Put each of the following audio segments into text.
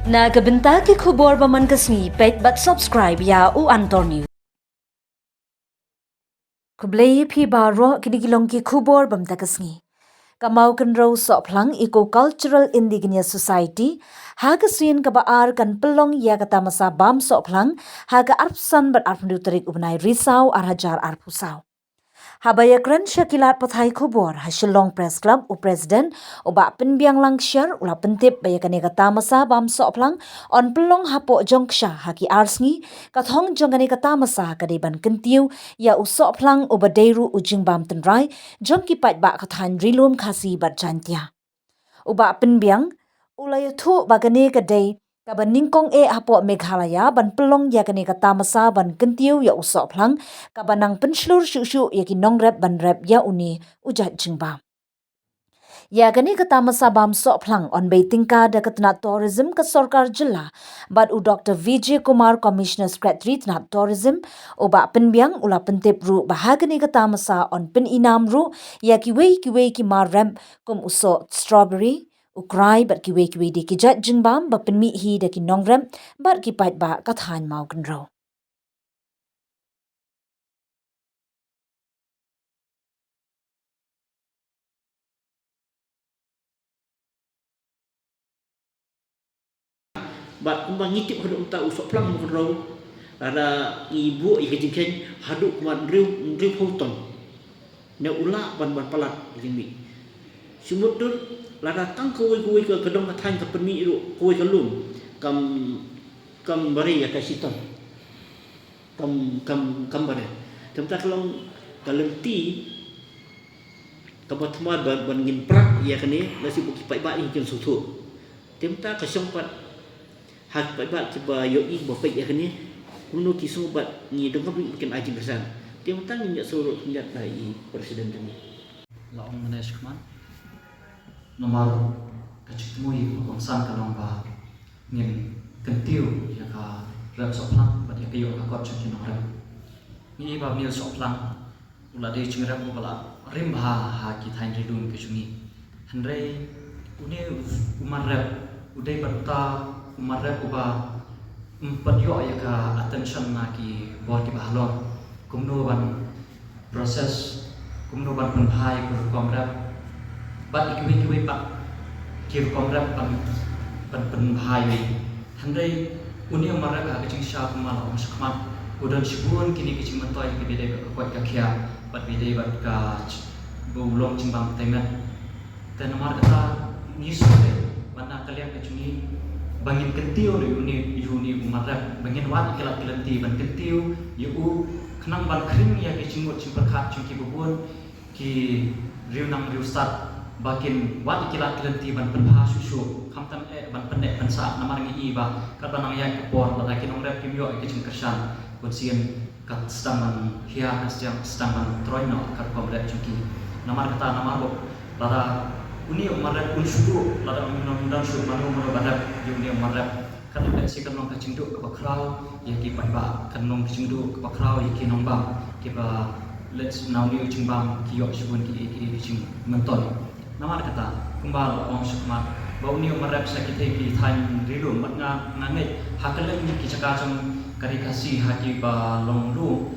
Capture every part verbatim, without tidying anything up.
Na ka bynta ki khubor ba man ka sngi, peit bad subscribe ïa u Antor News. Khublei ïa phi baroh, kine ki long ki khubor ba mynta ka sngi. Ka Mawkynrew Sohphlang Eco Cultural Indigenous Society ha ka sien kaba ar kan pynlong ïa ka tamasa bam sohphlang ha ka arphew san bad arphew hynriew tarik u bnai Risaw ar hajar arphew saw. Haba ïakren sha ki lad pathai khubor ha Shillong Press Club, u President u Bah Pynbiang Langshar u la pyntip ba ïa kane ka tamasa bam sohphlang yn pynlong hapoh jong ksha ha ki ar sngi. Ka thong jong kane ka tamasa ka dei ban kyntiew ïa u sohphlang uba dei ruh u jingbam tynrai jong ki paidbah ka thaiñ Ri-lum Khasi bad Jaiñtia. U Bah Pynbiang u la ïathuh ba kane ka dei kaba nyngkong eh hapoh Meghalaya ban pynlong ïa kane ka tamasa ban kyntiew ïa u sohphlang, kaba nang pynshlur shuh shuh ïa ki nongrep ban rep ïa une u jait jingbam. Ïa kane ka tamasa bam sohphlang yn bei tyngka da ka tnat tourism ka sorkar jylla, bad u Doktor Vijay Kumar, Commissioner Secretary tnat tourism, u Bah Pynbiang u la pyntip ruh ba ha kane ka tamasa yn pynïnam ruh ïa kiwei kiwei ki mar rep kum u soh strawberry, u krai bad kiwei kiwei de ki jait jingbam ba pynmih hi da ki nongrep bad ki paidbah ka thaiñ Mawkynrew. Bad kumba ngi tip haduh mynta u sohphlang Mawkynrew, lada ngi buh ïa ka jingkheiñ haduh kumba hynriew, hynriewphew ton. Ne u lah ban, ban palat ïa ka jingmih. Shu mut dur, lada tang kawei kawei ka, ka dong ka thaiñ ka pynmih ruh kawei ka lum, kam, kam bari ïa ka shi ton. Kam, kam, kam bari. Te mynta ka long ka lynti kaba thymmai ban, ban ngin prak ïa kane, lada shu buh ki paidbah ïa kin sngewthuh. Te mynta ka shong pat ha ki paidbah kiba ïohi ba peit ïa kane, kumno ki sngew bad ngi donkam ruh ba kin ai jingkyrshan. Te mynta ngin ïa sngewthuh khyndiat da i President jong ngi. La ong mynne shakhmat. Namar ka jingthmu ïa ka kongsan ka long ba ngin kyntiew ïa ka rep sohphlang bad ïa ka ïoh ka kot jong ki nongrep. Ngi i ba une u sohphlang u la dei jingrep uba la rim bha ha ki thaiñ Ri-lum ki jong ngi. Hynrei une u, u mar rep u dei bad uta u mar rep uba ym pat ïoh ïa ka attention na ki bor kiba halor. Kumno ban process, kumno ban pynbha ïa ki rukom rep bad ïa kiwei kiwei pat ki rukom rep ban, ban pynbha ïa u. Hynrei une u mar rep ha ka jingshisha kumba la ong shakhmat, u don shibun kine ki jingmyntoi kiba dei bad ka koit ka khiah bad kiba dei bad ka ch-, ba u long jingbam tymmen. Te namar kata ngi sngewdei ban na ka liang ka jong ngi ba ngin kyntiew ïa une, ïa une u mar rep, ba ngin wad ïa ki lad ki lynti ban kyntiew ïa u khnang ban khring ïa ki jingmut jingpyrkhat jong kiba bun ki riew nang riew stad ba kin wad ïa ki lad ki lynti ban pynbha shuh shuh, khamtam eh ban pynneh pynsah, namar ngi i ba katba nang ïaid ka por lada ki nongrep kim ïoh ïa ka jingkyrshan, bun sien ka sdang ban hiar, ka sdang, sdang ban troiñ noh ka rukom rep jong ki. Namar kata, namar ba lada une u mar rep un shu duh, lada un, un don shuh mano mano ba rep ïa une u mar rep, kan lehse kan long ka jingduh kaba khraw ïa ki paidbah, kan long ka jingduh kaba khraw ïa ki nongbam kiba lehse na une u jingbam ki ïoh shibun ki, ki, ki jingmyntoi. Namar kata, kumba la ong shakhmat ba une u mar rep sha kine ki thaiñ Ri-lum, bad nga, nga ngeit ha kylleng ki jaka jong ka Ri Khasi ha kiba long lum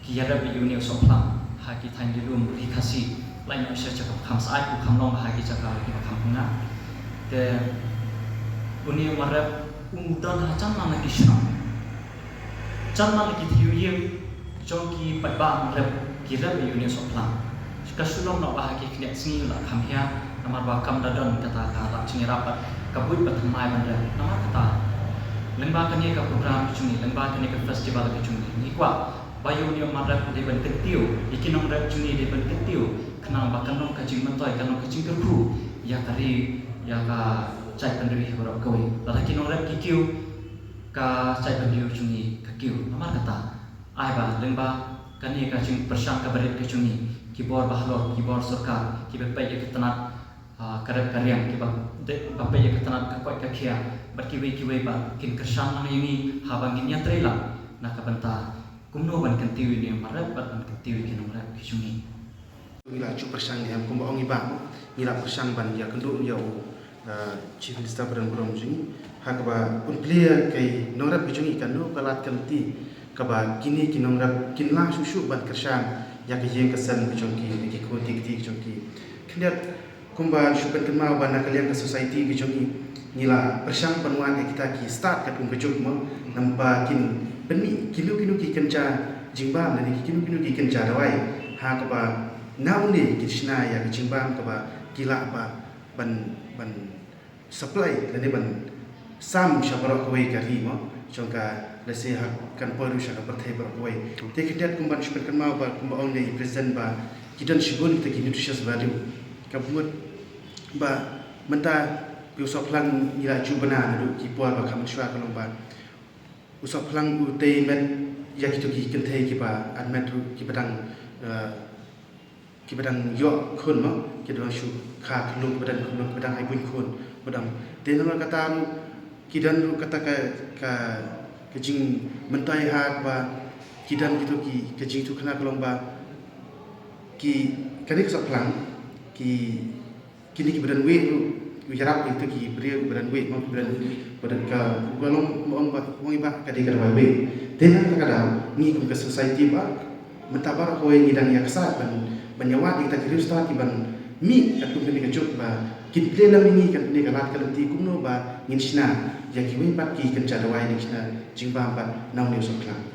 ki ïarep ïa une u sohphlang ha ki thaiñ Ri-lum Ri Khasi, lait noh sha jaka ba kham syaid, u kham long ha ki jaka kiba kham pynngah. Te une u mar rep u don ha jan man la ki shnong, jan man la ki thaiñ ïing jong ki paidbah nongrep ki rep ïa une u sohphlang. Ka shu long noh ba ha ki khyndiat sngi la kham hiar, namar ba kam da don kata ka lad jingïarap bad ka buit ba thymmai ban rep. Namar kata, lyngba kane ka program ka jong ngi, lyngba kane ka festival ka jong ngi, ngi kwah ba ïa une u mar rep dei ban kyntiew ïa ki nongrep jong ngi, dei ban kyntiew khnang ba kan long ka jingmyntoi, kan long ka jingkyrkhu ïa ka ri, ïa ka jaitbynriew baroh kawei. Lada ki nongrep ki kiew, ka jaitbynriew jong ngi ka kiew. Namar kata, ai ba lyngba kane ka jingpyrshang kaba rit ka jong ngi, ki bor bahalor, ki bor sorkar, kiba peit ïa ka tnat, ah, ka rep ka riang, kiba de-, ba peit ïa ka tnat ka koit ka khiah bad kiwei kiwei, ba kin kyrshan lang ïa ngi haba ngin ïatrei lang na ka bynta kumno ban kyntiew ïa une u mar rep bad ban kyntiew ïa ki nongrep ki jong ngi. Ngi la ju pyrshang ne em, kumba ong i Bah, ngi la pyrshang ban ïakynduh ïa u, eh, Chief Minister ba don burom jong ngi Ha kaba un plie ïa ki nongrep ki jong ngi, kano ka lad ka lynti kaba kine ki nongrep kin lah shuh shuh ban kyrshan ïa ka ïing ka sem ki jong ki, ki khun ki kti ki jong ki. Khyndiat, kumba shu pynkynmaw ba na ka liang ka society ki jong ngi, ngi la pyrshang ban wad ïa kita ki stad katkum ka juk mo, namar ba kin pynmih kino kino ki kynja jingbam lane kino kino ki kynja dawai, ha kaba na une kin shna ïa ka jingbam kaba ki lah ba ban, ban supply lane ban sam sha baroh kawei ka ri mo, jong ka, lehse ha kan poi ruh sha ka pyrthei baroh kawei. Te khyndiat, kumban shu pynkynmaw ba, kumba ong ïa i president ba ki don shibun kita ki nutritious value. Ka mut ba mynta ki u sohphlang ngi la ju bna naduh ki por ba kham mynshuwa, ka long ba u sohphlang u tei met ïa kito ki kynthei kiba, ar met ruh kiba dang, eh, kiba dang ïoh khun mo, kiba dang shu kha khunlung, kiba dang khunlung, kiba dang ai buin khun, ba dang. Te namar kata ruh ki don ruh kata ka, ka, ka jingmyntoi ha kaba ki don kito ki, ka jingïathuhkhana ka long ba ki, kane ka sohphlang, ki, kine kiba don weight ruh, u ïarap ïa kito ki briew kiba don weight mo, kiba don, ba don ka, ka long, ong ba, ong ba ka dei ka dawai weight. Te na kata ka daw ngi kum ka society ba mynta baroh kawei ngi dang ïa ksat ban, ban ïa wad ïa kita ki riewstad kiban mih katkum kane ka juk ba kin plie lang ïa ngi katne ka lad ka lynti kumno ba ngin shna ïa kiwei pat ki kynja dawai, ngin shna jingbam pat na une u sohphlang.